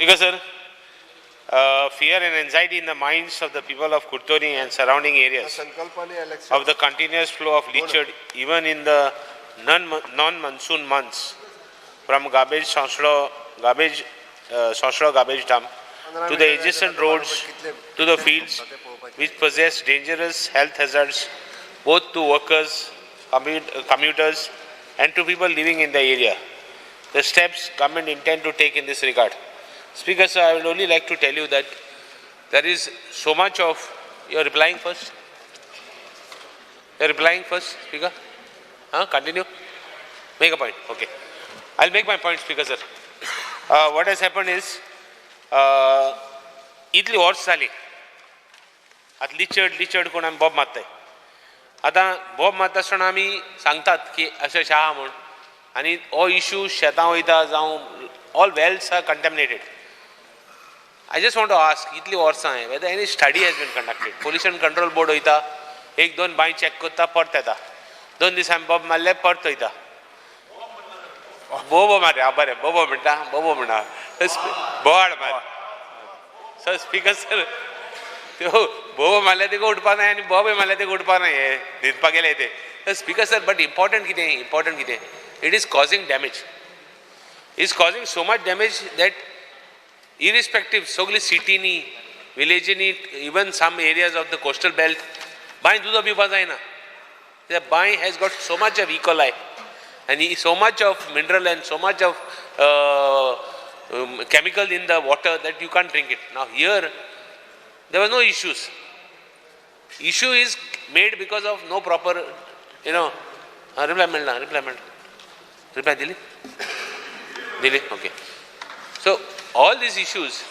Speaker sir, fear and anxiety in the minds of the people of Curtorim and surrounding areas संकल्पाने election of the continuous flow of leachate even in the non-monsoon months from garbage Sonsoddo garbage Sonsoddo garbage dump to the adjacent roads to the fields, which possess dangerous health hazards both to workers, commuters and to people living in the area. The steps government intend to take in this regard. Speaker sir, I would only like to tell you that there is so much of... You are replying first? You are replying first, Speaker? Huh? Continue? Make a point. Okay. I'll make my point, Speaker sir. What has happened is, इतली वर्स जाली आतां लिचड लिचड कोण आमी बोब मारताय. आतां बोब मारता आसतना आमी सांगतात की अशें अशें आहा म्हूण, आनी हो इशू शेतां वयता जावं all wells are contaminated. I just want to ask, इतली वर्सां whether any study has been conducted. Pollution control board वयता, एक दोन बांय चॅक करता, परत येता. दोन दिसांनी बोब मारले परत वयता. बोबो मारले, आं बरें, बोबो म्हणटा, बोबो म्हणटा, बोवाळ मार. सर स्पीकर सर, त्यो बोबो मारल्या तेका उठपा नाय आनी बोबे मारल्या तेका उठपा नाय, हे न्हिदपा गेले ते. स्पीकर सर, बट इम्पॉर्टंट कितें, इम्पॉर्टंट कितें, it is causing damage. Is causing so much damage that irrespective सगली सिटीनी, विलेजीनी, even some areas of the coastal belt बांय दुदो पिवपा जायना. बांय has got so much of E. coli आनी so much of mineral and so much of chemical in the water that you can't drink it. Now here there were no issues. Issue is made because of no proper, you know, reply मेळना, reply मेळना, reply दिली? दिली, okay. So all these issues,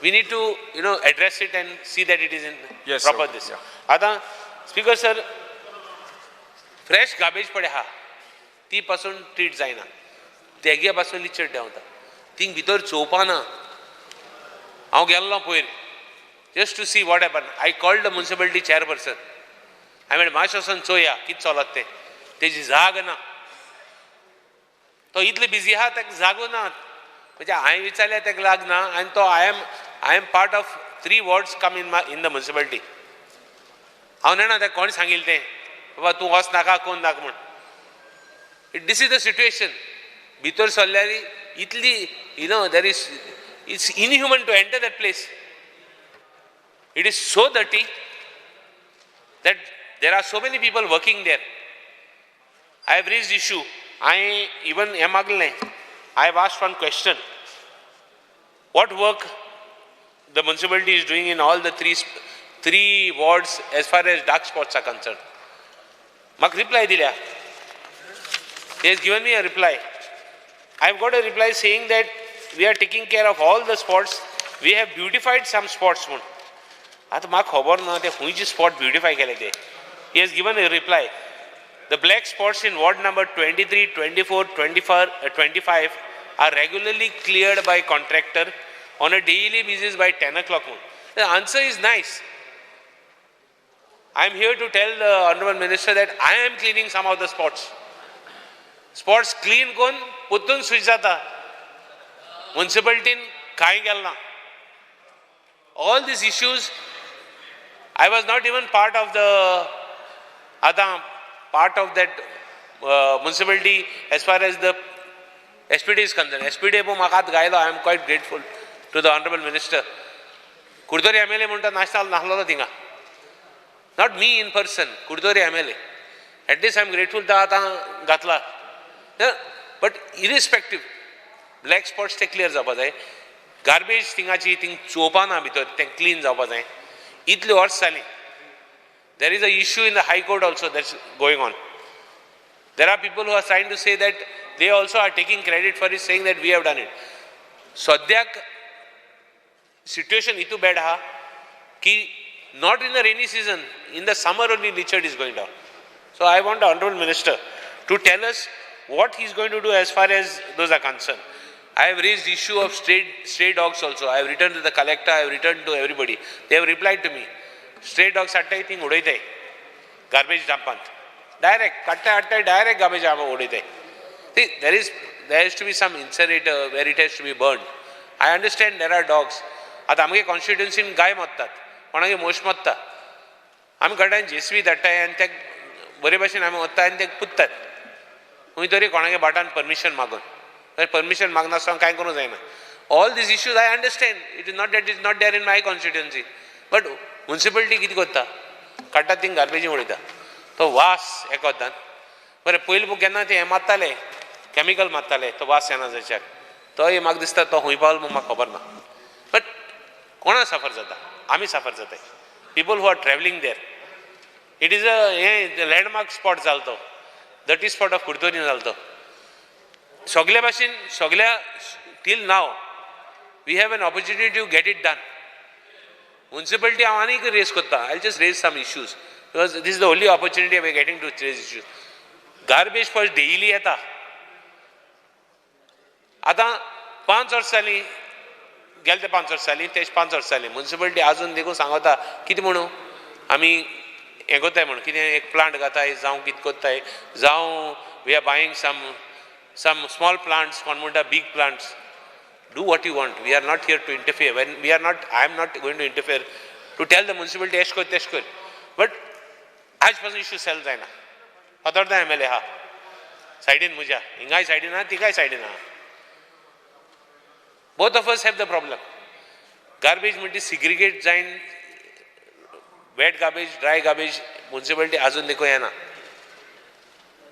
we need to, you know, address it and see that it is in Yes, proper sir. This. Yeah. आतां speaker sir, fresh garbage पळय आहा ती पासून treat जायना, तेगे पासून लिचेट देंवता, थिंग भितर चोवपाना. हांव गेल्लो पयर just to see what happen. I called the municipality chairperson. हांवें म्हणलें मातशें वचोन चोया कितें चलत तें. तेजी जाग ना, तो इतले बिजी आहा ताका जागो ना. म्हणजे हांवें विचारल्यार ताका लागना. आनी तो I am part of 3 wards come in the municipality. हांव जाणा ताका कोणें सांगिल्लें तें, बाबा तूं वच नाका कोण नाका म्हूण. This is the situation. भितर सरल्यार इतली, you know, there is, it's inhuman to enter that place. It is so dirty that there are so many people working there. I have raised issue. I even हें मागलें, I have asked one question. What work the municipality is doing in all the three wards as far as dark spots are concerned? म्हाका reply दिल्या. He has given me a reply. I have got a reply saying that we are taking care of all the spots. We have beautified some spots म्हूण. आतां म्हाका खबर ना ते खंयचे spot beautify केले ते. He has given a reply. The black spots in ward number 23, 24, 24, 25 are regularly cleared by contractor on a daily basis by 10 o'clock. The answer is nice. I am here to tell the Honorable Minister that I am cleaning some of the spots. Spots clean करून परतून switch जाता. मुन्सिपालिटीन कांय गेल ना. All these issues, I was not even part of the आतां part of that municipality as far as the SPD is concerned. SPD पळोवन म्हाका आतां गायलो. I am quite grateful to the Honorable Minister. Curtorim MLA म्हणटा नाचता नासलो थिंगा. Not me in person, Curtorim MLA. At least I am grateful तो आतां घातला. But irrespective, black spots ते क्लियर जावपा जाय. गार्बेज थिंगाची थिंग चोवपा ना भितर, तें क्लीन जावपा जाय. इतली वर्स जालीं. There is a issue in the High Court also that's going on. There are people who are trying to say that they also are taking credit for it, saying that we have done it. सद्याक situation इतू bad आहा की not in the rainy season, in the summer only leachate is going down. So I want the Honorable Minister to tell us what he is going to do as far as those are concerned. I have raised issue of stray dogs also. I have written to the collector, I have written to everybody. They have replied to me. Stray dogs हाडटाय thing उडयताय garbage डंपांत. Direct काडटाय हाडटाय direct garbage उडयताय. See, there has to be some incinerator where it has to be burned. I understand there are dogs. आतां आमगे कॉन्स्टिट्युन्सीन गाय मरतात, कोणागे म्हस मरता, आमी कडल्यान जेसीबी धाडटाय आनी ते बरे भाशेन आमी वता आनी ते पुत्तात खंय तरी कोणागे बाटान परमिशन मागून. परमिशन मागनासतना कांय करूंक जायना. All these issues I understand. It is not that is not there in my constituency, but municipality कितें करता, काडटा थिंग गार्बेजी उडयता, तो वास एका वतान. बरें, पयलीं केन्ना ते हें मारताले, कॅमिकल मारताले, तो वास येना जाच्याक, तोय म्हाका दिसता तो खंय पावलो म्हूण म्हाका खबर ना. बट कोणा साफर जाता, आमी साफर जाताय, people who are travelling there. It is a हें लँडमार्क स्पॉट जालो तो, डर्टी स्पॉट ऑफ कुडतरी जालो तो. सगल्या भाशेन सगल्या till now we have an opportunity to get it done. Municipality हांव आनीक रेज करता, I just raise some issues because this is the only opportunity we getting to raise issues. Garbage first daily येता. आतां 5 वर्सां जालीं, गेले ते 5 वर्सां जालीं, तेच 5 वर्सां जालीं मुन्सिपलिटी आजून देखून सांगता कितें म्हणू आमी हें करताय म्हणून, कितें एक प्लांट घाताय जावं कितें करताय, जावं we are buying some small plants, कोण म्हणटा big plants. Do what you want. We are not here to interfere. When we are not, I am not going to interfere to tell the municipality एश कर तेश कर. But आज पासून issue sale जायना. Fatorda MLA हा सायडीन म्हज्या, हिंगाय सायडीन आहा, तिकाय सायडीन आहा. Both of us have the problem. Garbage म्हणटी सिग्रिगेट जायन, wet garbage, dry garbage municipality आजून देखून येना.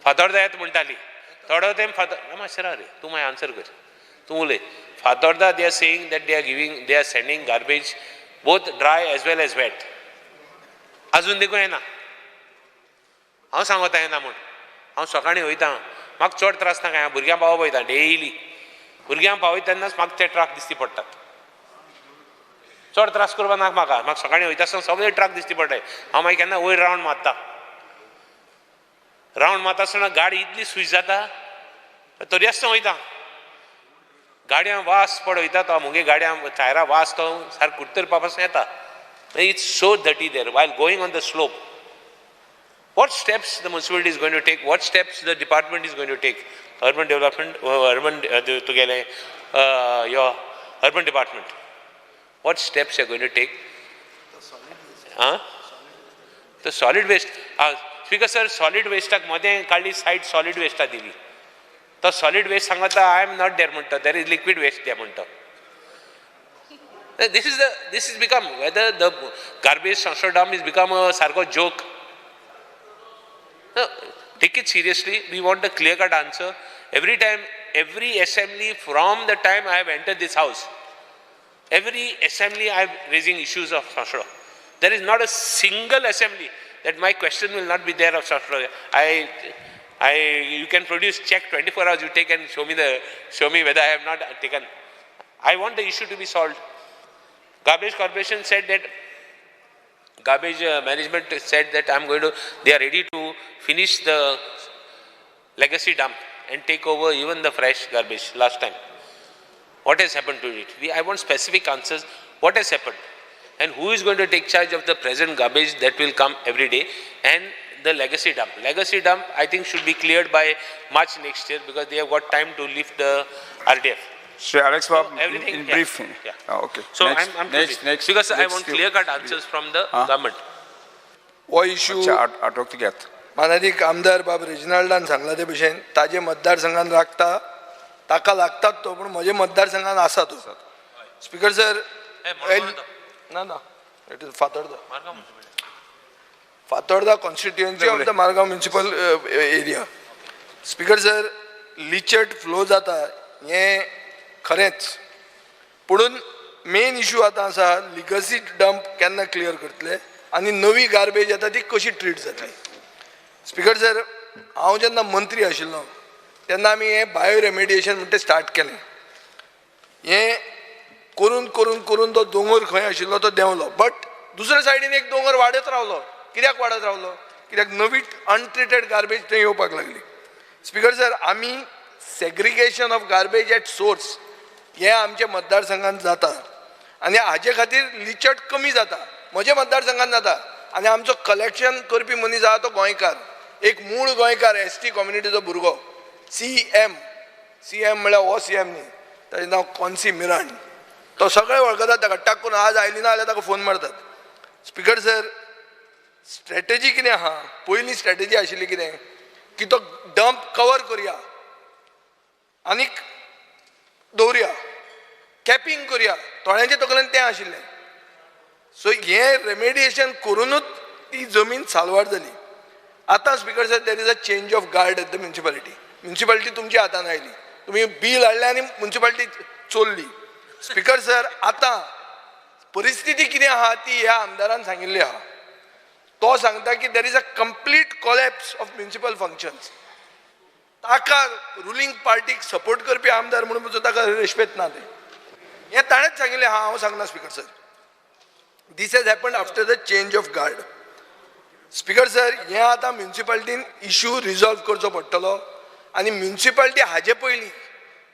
फातोर्डा येता म्हणटाली, थोडो तेम फातर मातशें राव रे, तूं मागीर आन्सर कर, तूं उलय. Fatorda they are saying that they are giving, they are sending garbage both dry as well as wet. आजून देखून येना. हांव सांगता येना म्हूण, हांव सकाळीं वयता, म्हाका चड त्रास नाका, हांव भुरग्यांक पावोवप वयता डेली, भुरग्यांक पावयता तेन्नाच म्हाका ते ट्रक दिश्टी पडटात. चड त्रास करपाक नाका म्हाका, म्हाका सकाळीं वयता आसतना सगळे ट्रक दिश्टी पडटाय. हांव मागीर केन्ना वयर रावंड मारता, रावंड मारता आसतना गाडी इतली स्विच जाता तरी आसतना वयता, गाडयां वास पड वयता तो, मुगे गाडयां टायरां वास तो सारको कुडतरी पासून येता. It's so dirty there while going on the slope. What steps the municipality is going to take, what steps the department is going to take, urban development, urban तुगेलें your urban department, what steps you are going to take? आं, the solid waste, speaker sir, solid वेस्टाक मदें काडली side, solid वेस्टाक दिली, तो solid waste सांगता I am not there म्हणटा, there is liquid waste there म्हणटा. This is the, this is become whether the garbage Sanstol dump is become a सारको joke. Take it seriously. We want a clear cut answer. Every time, every assembly from the time I have entered this house, every assembly I am raising issues of Sanstol. There is not a single assembly that my question will not be there of Sanstol. You can produce check 24 hours, you take and show me the, show me whether I have not taken. I want the issue to be solved. Garbage corporation said that, garbage management said that I am going to, they are ready to finish the legacy dump and take over even the fresh garbage last time. What has happened to it? I want specific answers. What has happened? And who is going to take charge of the present garbage that will come every day and the legacy dump? Legacy dump, I think, should be cleared by March next year because they have got time to lift the RDF. Shri Alex Bob, So everything, in yeah, brief. Yeah. Okay. So next, I'm next, next, because I next want you. clear cut answers from the government. हो issue अच्छा, आटोक घेत. मानादीक आमदार बाब रेजिनाल्डान सांगला ते भशेन ताजे मतदारसंघान लागता, ताका लागतात तो, पूण म्हजे मतदारसंघान आसा तो. स्पीकर सर, ना ना, it is Fatorda, Fatorda constituency of the Margao municipal area. Speaker sir, leachate flow जाता हें खरेंच, पुणून मेन इशू आतां आसा लिगसी डंप केन्ना क्लियर करतले आनी नवी गार्बेज येता ती कशी ट्रीट जातली. स्पीकर सर, हांव जेन्ना मंत्री आशिल्लो तेन्ना आमी हें बायो रेमेडिएशन म्हणटा स्टार्ट केलें. हें करून करून करून तो दोंगर खंय आशिल्लो तो देंवलो, बट दुसऱ्या सायडीन एक दोंगर वाडत रावलो. कित्याक वाडत रावलो? कित्याक नवी अनट्रिटेड गार्बेज थंय येवपाक लागली. स्पीकर सर, आमी segregation of garbage at source हें आमच्या मतदारसंघात जाता आनी हाजे खातीर लिचट कमी जाता. म्हज्या मतदारसंघात जाता आनी आमचो कलेक्शन करपी मनीस आहा तो गोंयकार, एक मूळ गोंयकार, एस टी कम्युनिटीचो भुरगो, सी एम, सी एम म्हळ्यार हो सी एम न्ही, ताजें नांव कॉन्सी मिरांड. तो सगळे वळखतात ताका, टाकून आज आयली ना जाल्यार ताका फोन मारतात. स्पीकर सर, स्ट्रॅटेजी कितें आहा? पयली स्ट्रॅटेजी आशिल्ली कितें की तो डंप कवर करुया आनीक दवरुया, कॅपिंग करुया. थोड्यांच्या तकलेन तें आशिल्लें. सो हें रेमेडिएशन करुनूच ती जमीन साल्वार जाली. आतां speaker sir, there is a change of guard at the municipality. Municipality तुमच्या हातान आयली, तुमी बील हाडलें आनी म्युनिसिपालिटी चोरली. स्पीकर सर, आतां परिस्थिती कितें आहा ती ह्या आमदारान सांगिल्ली आहा. तो सांगता की there is a complete collapse of municipal functions. ताका रुलींग पार्टीक सपोर्ट करपी आमदार म्हणून पसून ताका रेस्पेत ना. तें हें ताणेंच सांगिल्लें आहा, हांव सांगना speaker sir. This has happen after the change of guard. Speaker sir, हें आतां म्युनिसिपालिटीन इशू रिजॉल्व करचो पडटलो आनी म्युनिसिपालिटी हाजे पयलीं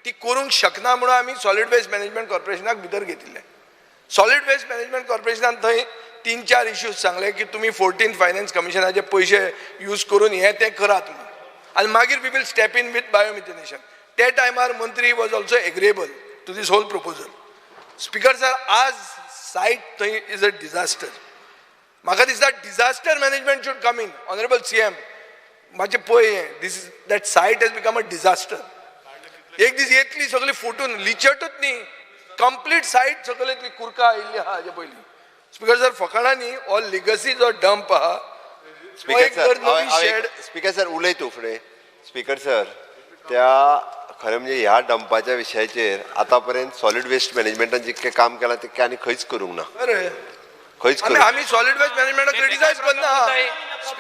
ती करूंक शकना म्हणून आमी सॉलीड वेस्ट मॅनेजमेंट कॉर्पोरेशनाक भितर घेतिल्लें. सॉलीड वेस्ट मॅनेजमेंट कॉर्पोरेशनान थंय 3-4 इश्यूज सांगले की तुमी 14 फायनान्स कमिशनाचे पयशे यूज करून हें तें करात म्हणून, आनी मागीर we will step in with biomethanation. ते टायमार मंत्री was also agreeable to this whole proposal. Speaker sir, आज सायट थंय is a disaster. म्हाका दिसता disaster management should come in. Honourable CM, मातशें पळय हें, this is that site has become a disaster. एक दीस येतली सगळी फुटून, लिचटूच न्ही, कंप्लीट सायट सगळी येतली, कुरका आयिल्ली आहा हाजे पयलीं. स्पीकर सर, फकाणां न्ही, हो लिगसी जो डंप आहा, स्पीकर एक सर, जर नवी शेड. स्पीकर सर उलय तूं फुडें. स्पीकर सर, त्या खरें म्हणजे ह्या डंपाच्या विशयाचेर आतां पर्यंत सॉलीड वेस्ट मॅनेजमेंटान जितकें काम केलां तितकें आनी खंयच करूंक ना. अरे खंयच आमी करूंक. आमी सॉलीड वेस्ट मॅनेजमेंटाक क्रिटिसायज करना.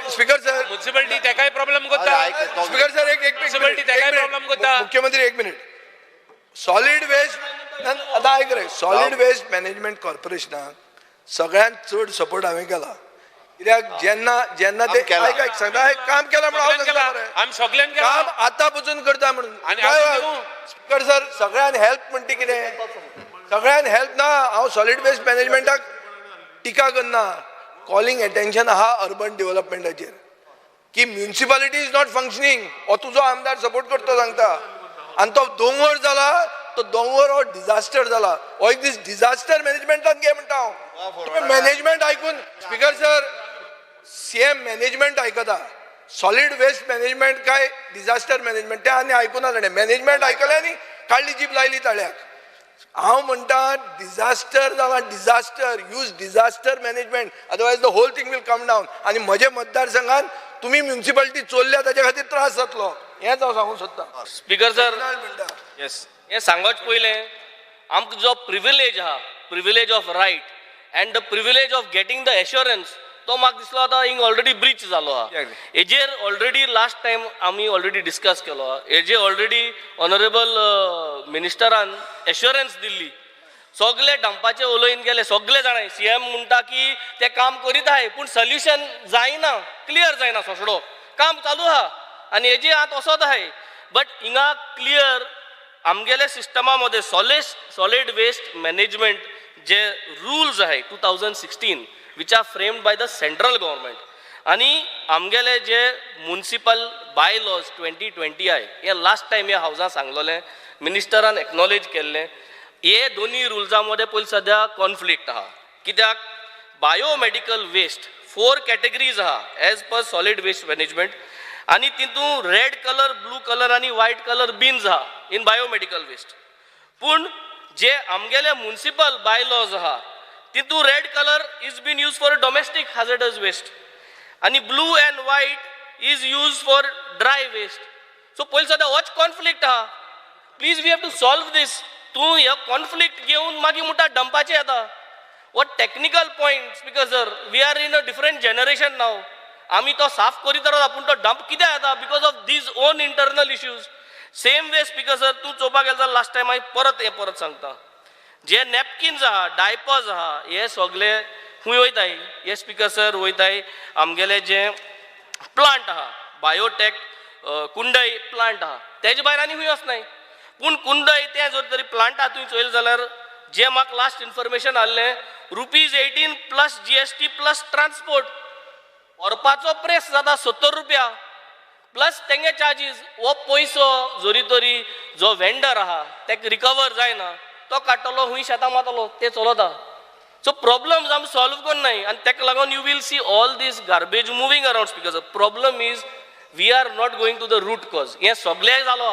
स्पीकर सर, म्युनिसिपालिटी तेकाय प्रॉब्लेम अरे, करता. आयक, तो- स्पीकर सर, एक एक Municipality तेकाय problem करता. मुख्यमंत्री, एक मिनिट. सॉलीड वेस्ट आतां आयक रे, सॉलीड वेस्ट मॅनेजमेंट कॉर्पोरेशनाक सगळ्यांत चड सपोर्ट हांवें केला. कित्याक जेन्ना जेन्ना ते काम केलां. आयक आयक सांगता, आयक, काम केलां म्हणून हांव सगळ्यान सांगता केला, मरे. आमी सगळ्यान केला. काम आतां पसून करता म्हणून. आनी आजून न्हू. स्पीकर सर, सगळ्यान हेल्प म्हणटा कितें, सगळ्यान हेल्प ना. हांव सॉलीड वेस्ट मॅनेजमेंटाक टिका करना, कॉलिंग एटेन्शन आहा अर्बन डेव्हलपमेंटाचेर की म्युनिसिपालिटी is not functioning. हो तुजो आमदार सपोर्ट करता सांगता, आनी तो दोंगर जाला, तो दोंगर हो डिझास्टर जाला. हो एक दीस डिझास्टर मॅनेजमेंटान घे म्हणटा हांव. तुमी मॅनेजमेंट आयकून, स्पीकर सर, सीएम मॅनेजमेंट आयकता, सॉलीड वेस्ट मॅनेजमेंट काय डिझास्टर मॅनेजमेंट तें आनी आयकुना ताणें. मॅनेजमेंट आयकलें आनी काडली जीप लायली ताळ्याक. हांव म्हणटा डिझास्टर जाला, disaster, use disaster management, otherwise the whole thing will come down. आनी म्हजे मतदारसंघात तुमी म्युनिसिपालिटी चोरल्या ताच्या खातीर त्रास जातलो, हेंच हांव सांगूंक सोदतां. स्पीकर सर, म्हणटा येस. हें सांगोच पयलें, आमकां जो प्रिविलेज आहा, privilege of right and the privilege of getting the assurance, तो म्हाका दिसलो आतां हिंग ऑलरेडी ब्रीच जालो आहा. हेजेर ऑलरेडी लास्ट टायम आमी ऑलरेडी डिस्कस केलो आहा. हेजे ऑलरेडी ऑनरेबल मिनिस्टरान एश्योरन्स दिल्ली. सगळे डंपाचे उलोवन गेले सगळे जाणां. सीएम म्हणटा की ते काम करीत आहाय, पूण सोल्युशन जायना, क्लियर जायना. सोसडो काम चालू आहा आनी हेजे आतां वचत आहाय, बट हिंगा क्लियर आमगेले सिस्टमा मदें सॉलिड वेस्ट मॅनेजमेंट जे रुल्स आहाय 2016, which are framed by the central government, आनी आमगेले जे मुन्सिपल बायलॉज 2020 आहाय, हे लास्ट टायम ह्या हावजान सांगलोलें, मिनिस्टरान एक्नॉलेज केल्लें. हे दोनी रुल्सां मदें पयलीं सद्या कॉन्फ्लिक्ट आहा. कित्याक बायोमेडिकल वेस्ट 4 कॅटेगरीज आहा as per solid waste management, आनी तितून रेड कलर, ब्लू कलर आनी व्हायट कलर बिन्स आहा इन बायोमेडिकल वेस्ट. पूण जे आमगेले मुन्सिपल बायलॉज आहा तितून red colour is been use for domestic hazardous waste आनी blue and white is use for dry waste. So पयलीं सद्या होच कॉन्फ्लिक्ट आहा. Please, we have to solve this. तूं हे कॉन्फ्लिक्ट घेवन मागीर म्हणटा डंपाचें येता. हो technical point speaker sir, we are in a different generation now. आमी तो साफ करीत रावता, पूण तो डंप कित्याक येता? Because of these own internal issues. Same way speaker sir, तूं चोवपाक गेलो जाल्यार लास्ट टायम हांवें परत हें परत सांगता, जे नॅपकिन्स आहा, डायपर्स आहा, हे सगळे खंय वयताय? हे स्पीकर सर वयताय आमगेले जे प्लांट आहा, बायोटेक कुंडय प्लांट आहा, तेजे भायर आनी खंय वचनाय. पूण कुंडय तें जर तरी प्लांट आहा तुवें चोयलें जाल्यार, जे म्हाका लास्ट इन्फॉर्मेशन आहलें, ₹18 प्लस GST plus transport, व्हरपाचो प्रेस जाता 70 रुपया प्लस तेंगे चार्जीस. हो पयसो जरी तरी जो वेंडर आहा तेका रिकवर जायना. तो काडटलो हुंय शेतां मारतलो ते चलता. सो प्रॉब्लम्स आमी सॉल्व करनाय आनी ताका लागून you will see all this garbage moving around. Speaker sir, problem is we are not going to the root cause. हें सगळें जालो,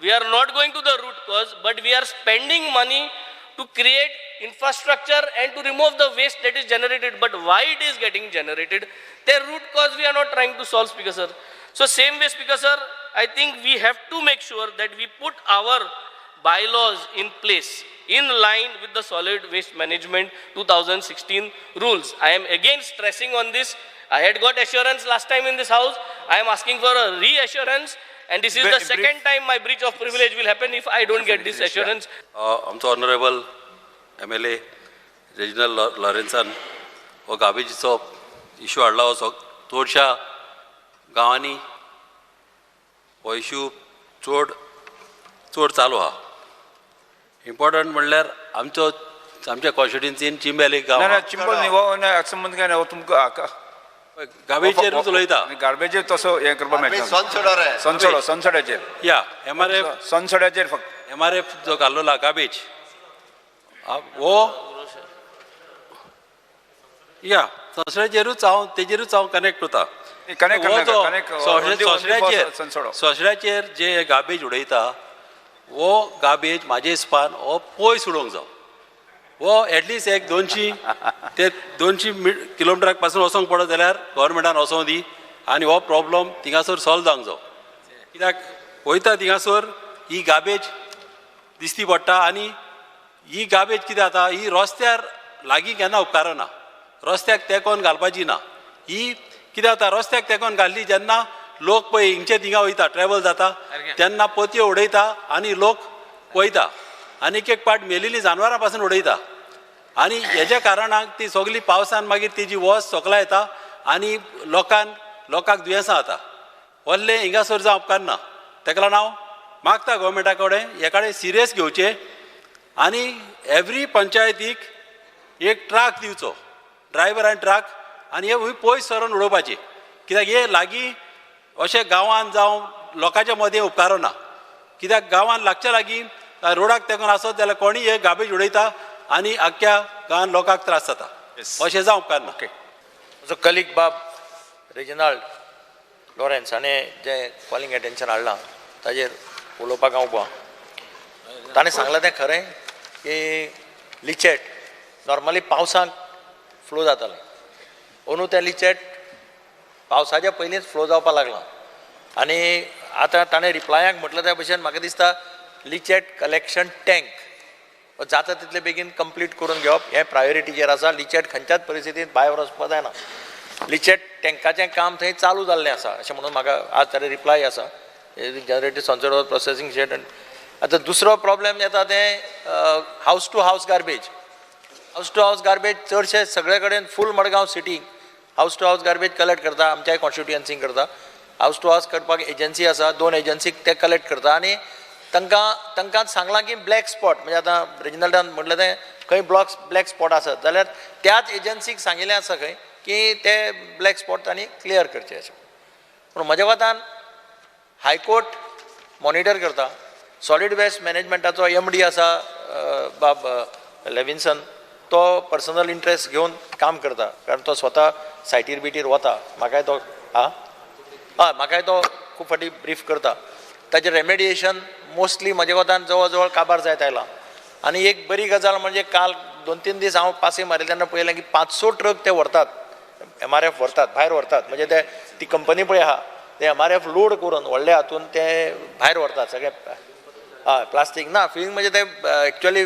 we are not going to the root cause, but we are spending money to create infrastructure and to remove the waste that is generated. But why it is getting generated, the root cause we are not trying to solve, Speaker sir. So same way, Speaker sir, I think we have to make sure that we put our bylaws in place in line with the solid waste management 2016 rules. I am again stressing on this. I had got assurance last time in this house. I am asking for a reassurance, and this is the second time my breach of privilege will happen if I don't get this assurance. आमचो honourable MLA regional लॉरेन्सान हो गार्बेजीचो issue हाडला. हो चडश्या गांवांनी हो issue चड चड चालू आहा. इम्पॉर्टंट म्हणल्यार आमचो आमच्या कॉन्स्टिट्युएन्सीन चिंबेल एक गांव ना ना आहा. चिंबल न्ही हो ना संबंद काय ना हो तुमकां गार्बेजीचेरूच उलयता. गार्बेजीर तसो हें करपाक मेळटा. सनसोडो रे सनसोडो, सनसोड्याचेर. या MRF सनसोड्याचेर फक्त MRF जो घाल्लो गार्बेज हो या सोसऱ्याचेरूच हांव तेजेरूच हांव कनेक्ट जाता. कनेक्ट हो जो कनेक्ट सोसऱ्याचेर सनसोडो सोसऱ्याचेर जे गार्बेज उडयता हो गार्बेज म्हाजे हिसपान हो पयस उडोवंक जावो. हो एटलिस्ट एक 200 ते 200 किलोमिटराक पासून वचोंक पडत जाल्यार गव्हर्मेंटान वचों दी आनी हो प्रॉब्लम थिंगासर सॉल्व जावंक जावो. कित्याक वयता थिंगासर ही गार्बेज दिसती पडटा आनी ही गार्बेज कितें जाता ही रस्त्यार लागीं केन्ना उपकारना, रस्त्याक तेंकोन घालपाची ना. ही कितें जाता रस्त्याक तेंकोन घाल्ली जेन्ना लोक पळय हिंगचे थिंगा वयता ट्रॅवल जाता तेन्ना पोतयो उडयता आनी लोक वयता आनी एक एक पाट मेलिल्ली जानवरां पासून उडयता आनी हेज्या कारणाक ती सगळी पावसान मागीर तेजी वस सोकला येता आनी लोकांक दुयेंसां जाता. व्हडलें हिंगासर जावं उपकारना. तेका लागून हांव मागता गव्हर्मेंटा कडेन हे कडेन सिरियस घेवचें आनी एवरी पंचायतीक एक ट्रक दिवचो, ड्रायवर आनी ट्रक, आनी हे पयस सरून उडोवपाची. कित्याक हे लागीं अशें गांवांत जावं लोकांच्या मदें उपकारना. कित्याक गांवांत लागच्या लागीं रोडाक तेंकून आसत जाल्यार कोणीय हे गार्बेज उडयता आनी आख्ख्या गांवांत लोकांक त्रास जाता. अशें जावं उपकारना. म्हजो कलीग बाब रेजिनाल्ड लॉरेन्स हाणें जें कॉलिंग एटेन्शन हाडलां ताजेर उलोवपाक हांव उबो आहा. ताणें सांगलां तें खरें की लिचेट नॉर्मली पावसाक फ्लो जातालें, अंदू तें लिचेट पावसाच्या पयलींच फ्लो जावपाक लागलां आनी आतां ताणें रिप्लायाक म्हटलें त्या भशेन म्हाका दिसता लिचेट कलेक्शन टँक जाता तितले बेगीन कंप्लीट करून घेवप हें प्रायोरिटीचेर आसा. लिचेट खंयच्याच परिस्थितींत भायर वचपाक जायना. लिचेट टँकाचें काम थंय चालू जाल्लें आसा अशें म्हणून म्हाका आज ताणें रिप्लाय आसा. Generated Sonsodo processing shed. आतां दुसरो प्रॉब्लेम येता तें house to house garbage. House to house garbage चडशे सगळे कडेन full Madgaon city house to house garbage collect करता, आमच्याय कॉन्स्टिट्युएन्सीन करता. हावस टू हावस करपाक एजन्सी आसा, 2 एजन्सीक ते कलेक्ट करता आनी तांकां सांगलां की ब्लॅक स्पॉट, म्हणजे आतां रेजिनल्डान म्हटलें तें खंय ब्लॅक स्पॉट आसत जाल्यार त्याच एजन्सीक सांगिल्लें आसा खंय की ते ब्लॅक स्पॉट तांणी क्लियर करचे अशें. पूण म्हज्या मतान हायकोर्ट मॉनिटर करता. सॉलीड वेस्ट मॅनेजमेंटाचो MD आसा बाब लेविन्सन, तो पर्सनल इंट्रस्ट घेवन काम करता कारण तो स्वता सायटीर बिटीर वता. म्हाकाय तो हय म्हाकाय तो खूब फावटी ब्रीफ करता. ताजें रेमेडिएशन मोस्टली म्हज्या मतान जवळ जवळ काबार जायत आयलां. आनी एक बरी गजाल म्हणजे काल 2-3 दीस हांव पासी मारिल्ले तेन्ना पळयलें की 500 ट्रक ते व्हरतात, MRF व्हरतात, भायर व्हरतात. म्हणजे ते ती कंपनी पळय आहा ते MRF load करून व्हडल्या हातून ते भायर व्हरतात सगळे. हय प्लास्टीक ना फिलिंग म्हणजे ते एक्चुअली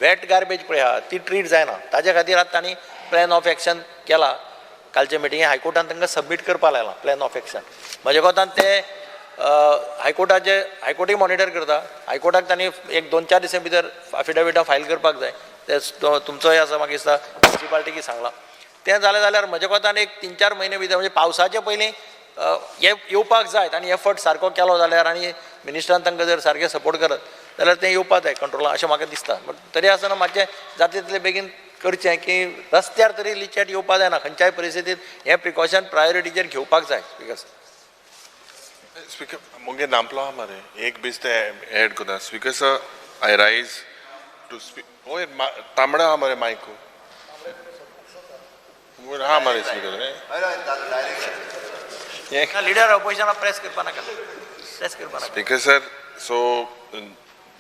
वेट गार्बेज पळय आहा ती ट्रीट जायना. ताजे खातीर आतां तांणी प्लॅन ऑफ एक्शन केला. कालचे मिटिंगे हायकोर्टान तांकां सबमीट करपाक लायलां प्लॅन ऑफ एक्शन. म्हज्या कोतान ते हायकोर्टाचे हायकोर्टूय मॉनिटर करता. हायकोर्टाक तांणी एक 2-4 दिसां भितर एफिडेविटां फायल करपाक जाय. ते तुमचोय आसा म्हाका दिसता म्युनिसिपालिटीक सांगलां. तें जालें जाल्यार म्हज्या कोतान एक 3-4 म्हयने भितर म्हणजे पावसाचे पयलीं हे येवपाक जाय आनी एफर्ट सारको केलो जाल्यार आनी मिनिस्टरान तांकां जर सारकें सपोर्ट करत जाल्यार तें येवपाक जाय कंट्रोलान अशें म्हाका दिसता. बट तरी आसतना मातशें जाता तितलें बेगीन करचें की रस्त्यार तरी लिचेट येवपाक जायना खंयच्याय परिस्थितींत. हें प्रिकॉशन प्रायोरिटीचेर घेवपाक जाय. स्पिकर स्पीकर मुगे नामलो आहा मरे एक बीज ते एड करता. Speaker sir, I rise to speak. Oh, तांबडा मरे मायकू. हा मरे speaker. Leader opposition press करपा नाका. प्रेस करपा नाका. Speaker sir, so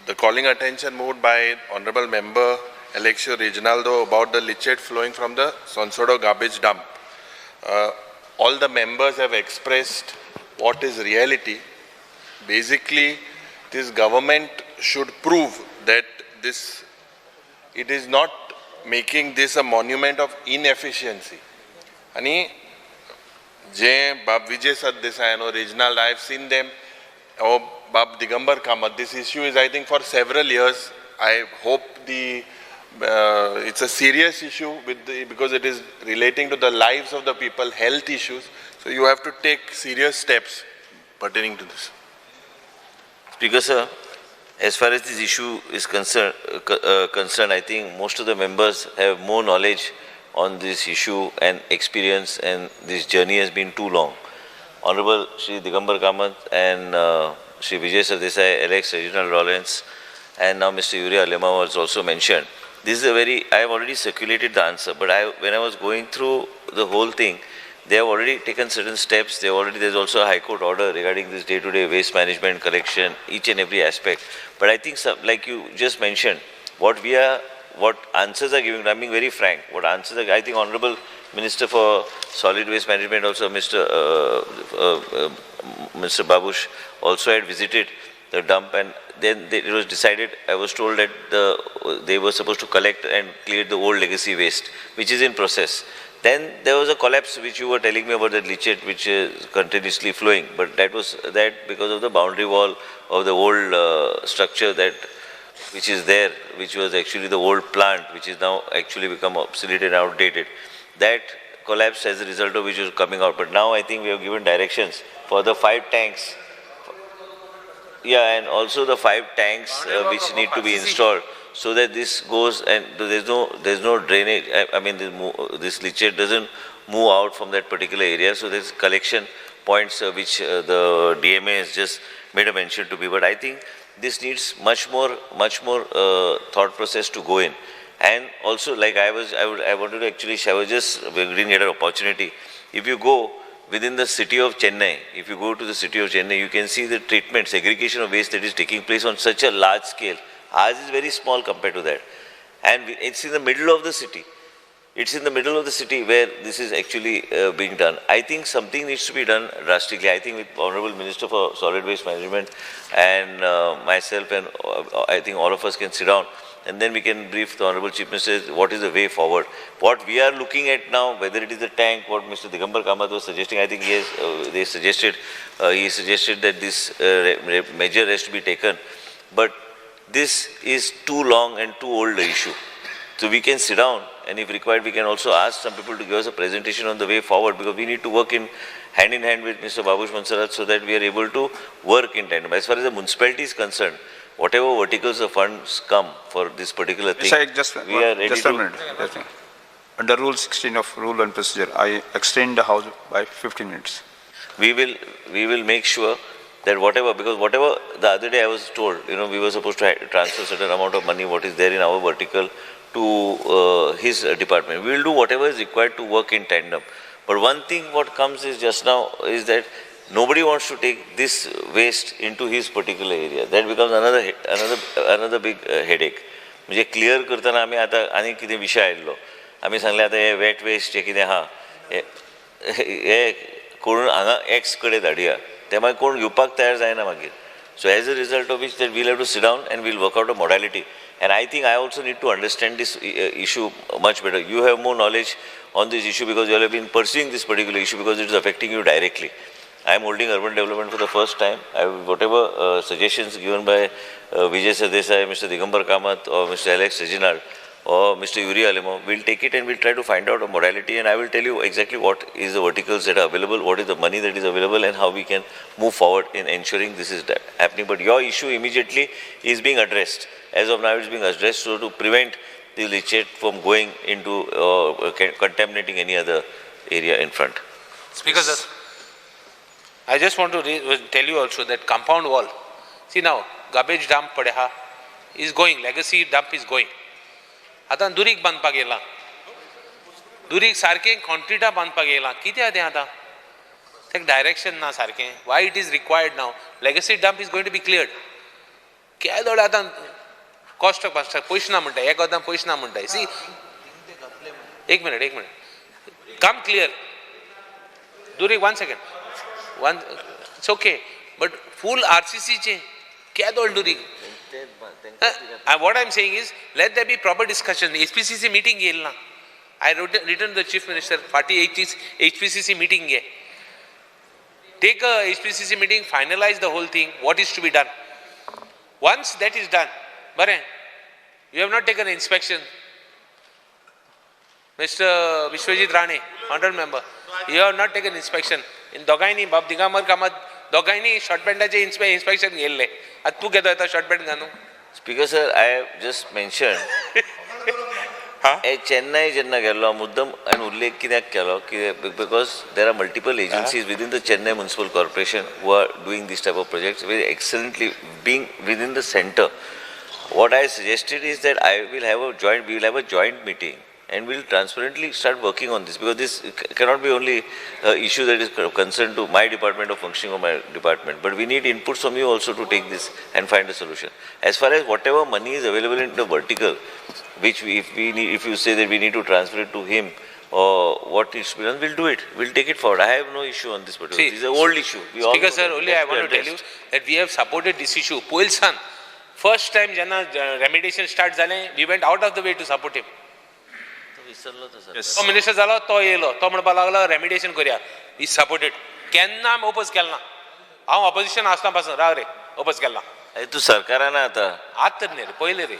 the calling attention moved by Honorable Member Alexio Reginaldo about the leachate flowing from the Sonsodo garbage dump. All the members have expressed what is reality. Basically, this government should prove that this, it is not making this a monument of inefficiency. Ani je Bab Vijay Sardesai or Reginald, I have seen them, or Bab Digambar Kamath. This issue is, I think, for several years. I hope the it's a serious issue with the, because it is relating to the lives of the people, health issues. So you have to take serious steps pertaining to this. Speaker sir, as far as this issue is concerned, I think most of the members have more knowledge on this issue and experience, and this journey has been too long. Honorable Shri Digambar Kamath and Shri Vijay Sardesai, Alex Reginald Lawrence, and now Mr. Yuri Alemao was also mentioned. This is a very, I have already circulated the answer, but when I was going through the whole thing, they have already taken certain steps. They have already, there's also a High Court order regarding this day-to-day waste management collection, each and every aspect. But I think, some, like you just mentioned, what we are, what answers are giving, I'm being very frank, what answers are, I think Honorable Minister for Solid Waste Management also, Mr. Babush also had visited the dump, and then it was decided, I was told that they were supposed to collect and clear the old legacy waste, which is in process. Then there was a collapse which you were telling me about, that leachate which is continuously flowing, but that was that because of the boundary wall of the old structure that which is there, which was actually the old plant, which is now actually become obsolete and outdated. That collapsed as a result of which is coming out. But now I think we have given directions for the 5 tanks. Yeah, and also the 5 tanks which need to be installed, so that this goes and there's no drainage. I mean, this leachate doesn't move out from that particular area. So there's collection points which the DMA has just made a mention to be. But I think this needs much more thought process to go in. And also, like I wanted to actually share, we didn't get an opportunity. If you go within the city of Chennai, if you go to the city of Chennai, you can see the treatment, segregation of waste that is taking place on such a large scale. Ours is very small compared to that. And it's in the middle of the city. It's in the middle of the city where this is actually being done. I think something needs to be done drastically. I think with Honorable Minister for Solid Waste Management and myself, and I think all of us can sit down, and then we can brief the Honorable Chief Minister what is the way forward. What we are looking at now, whether it is the tank, what Mr. Digambar Kamath was suggesting, I think he has, he suggested that this measure has to be taken. But this is too long and too old an issue. So we can sit down, and if required, we can also ask some people to give us a presentation on the way forward, because we need to work in hand with Mr. Babush Monserrate so that we are able to work in tandem. As far as the municipality is concerned, whatever verticals of funds come for this particular thing, Sir, just, we are ready just to... a minute. Just a minute. Under Rule 16 of Rule and Procedure, I extend the House by 15 minutes. We will make sure that whatever, because whatever, the other day I was told, you know, we were supposed to transfer certain amount of money, what is there in our vertical, to his department. We will do whatever is required to work in tandem. But one thing what comes is just now is that nobody wants to take this waste into his particular area. That becomes another big headache. म्हणजे clear करताना आमी आतां आनी कितें विशय आयिल्लो, आमी सांगलें आतां हे वेट वेस्ट जे कितें आहा हे करून हांगा एक्स कडेन धाडया, ते मागीर कोण घेवपाक तयार जायना मागीर. So as a result of which that we'll have to sit down and we'll work out a modality. And I think I also need to understand this issue much better. You have more knowledge on this issue because you have been pursuing this particular issue because it is affecting you directly. I am holding urban development for the first time. Whatever suggestions given by Vijay Sardesai, Mr. Digambar Kamath or Mr. Alex Reginald or Mr. Yuri Alemao, we'll take it and we'll try to find out a modality, and I will tell you exactly what is the verticals that are available, what is the money that is available, and how we can move forward in ensuring this is happening. But your issue immediately is being addressed. As of now, it is being addressed so to prevent the leachate from going into contaminating any other area in front. Speaker sir, I just want to tell you also that compound wall. See now, garbage dump padeha, is going, legacy dump is going. आतां दुरीग बांदपाक येयलां, दुरीग सारकें कॉन्क्रिटा बांदपाक येयलां. कितें तें आतां तेका डायरेक्शन ना सारकें. Why it is required now? Legacy dump is going to be cleared. केदोड आतां कॉस्ट ऑफ कन्स्ट्रक्शन पयशे ना म्हणटा, एक आतां पयशे ना म्हणटा. सी, एक मिनट, एक मिनट, कम क्लियर दुरीग. One second, one, it's okay, but full आरसीसीचे केदोड दुरीग. What I am saying is, let there be proper discussion. HPCC meeting येयल ना. I written the chief minister, फाटी एचपीसीसी मिटींग घे. Take a HPCC meeting, finalize the whole thing, what is to be done. Once that is done, बरें, you have not taken inspection. Mister Vishwajit Rane, honourable member, you have not taken inspection. In दोगांयनी, बाब दिगंबर कामत, दोगांयनी short पॅन्टाचें inspection घेयल्लें. आतां तूं घेता येता short pant घालून. Speaker sir, I have just mention, Chennai जेन्ना गेल्लो मुद्दम हांवें उल्लेख कित्याक केलो की because there are multiple agencies within the Chennai Municipal Corporation who are doing this type of projects very excellently, being within the centre. What I suggested is that I will have a joint, we will have a joint meeting and we'll transparently start working on this, because this cannot be only issue that is concerned to my department or functioning of my department, but we need inputs from you also to take this and find a solution. As far as whatever money is available in the vertical, which we, if we need, if you say that we need to transfer it to him or what needs to be done, we'll do it. We'll take it forward. I have no issue on this particular. See, this is an old issue. We all Speaker know sir, that. only I That's want to tell you addressed. that we have supported this issue. Poilsan, first time जेन्ना remediation start जालें, we went out of the way to support him. तो minister जालो, तो येयलो, तो म्हणपाक लागलो remediation करूया. We supported. केन्ना आमी ओपोज केलें ना. हांव ऑपोजिशन आसतना पासून राव रे, ओपोज केलें ना. अरे तूं सरकारान आतां. आतां तर न्ही रे, पयलें रे.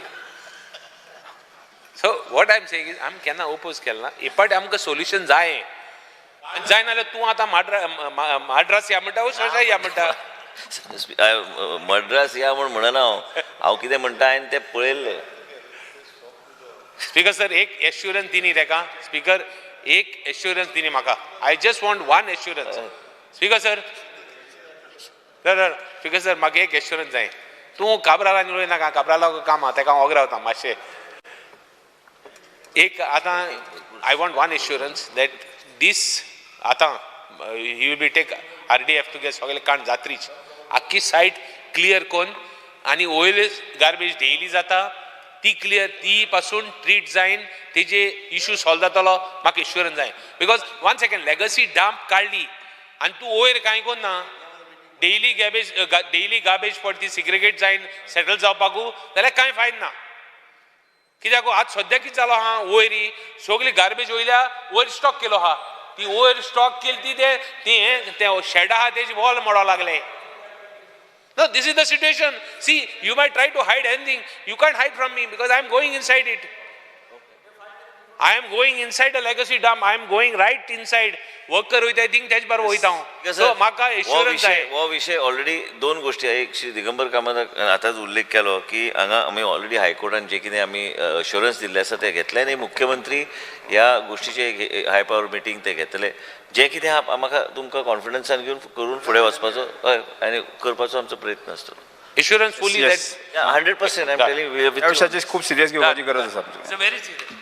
So what I am saying is, आमी केन्ना ओपोज केलें ना. एक आमकां सोल्युशन जाय. जायना जाल्यार तूं आतां माड्रास या म्हणटा, शशाय या म्हणटा. मड्रास या म्हूण म्हणना हांव. हांव कितें म्हणटा हांवें तें पळयल्लें. स्पीकर सर, एक एश्युरन्स दिनी तेका. स्पीकर, एक एश्युरन्स दिनी म्हाका. I just want one assurance. Speaker sir, sir, speaker sir, म्हाका एक एश्युरन्स जाय. तूं काब्रालान उलय नाका. काब्राला काम आहा, तेका हांव ओगरावता मातशें. एक आतां I want one assurance that this आतां he will be take RDF तुगे सगळे काण जात्रीच आख्खी सायट क्लियर कोन्न आनी वयले गार्बेज डेली जाता ती क्लियर, ती पासून ट्रीट जायन तेजे इशू सॉल्व जातलो. म्हाका एश्युरन्स जाय, because one second, legacy dump काडली आनी तूं वयर कांय कोन्ना, डेली गॅबेज, डेली गार्बेज पडटी सिग्रिगेट जायन सेटल जावपाकू जाल्यार कांय फायद ना. कित्याक आतां सद्या कितें जालो आहा, वयर सगळी गार्बेज वयल्या वयर स्टॉक केलो आहा. ती वयर स्टॉक केली ती ते ती हें तें शेड आहा तेजी वॉल मोडो लागले. No, this is the situation. See, you might try to hide anything. You can't hide from me because I am going inside it. I am going inside the legacy dump. I am going right inside. Worker वयता thing तेच बरोबर वयता हांव. So म्हाका assurance जाय. हो विशय already दोन गोष्टी. एक श्री दिगंबर कामत आतांच उल्लेख केलो की हांगा आमी ऑलरेडी हायकोर्टान जे कितें आमी अश्युरन्स दिल्लें आसा तें घेतलें आनी मुख्यमंत्री ह्या गोष्टीचे हाय पावर मिटींग ते घेतले. जें कितें आहा म्हाका तुमकां कॉन्फिडन्सान घेवन करून फुडें वचपाचो आनी करपाचो आमचो प्रयत्न आसतलो. Assurance fully that 100% I am telling you. ह्या विशयाचेर खूब सिरियस घेवपाची गरज आसा. It's a very serious.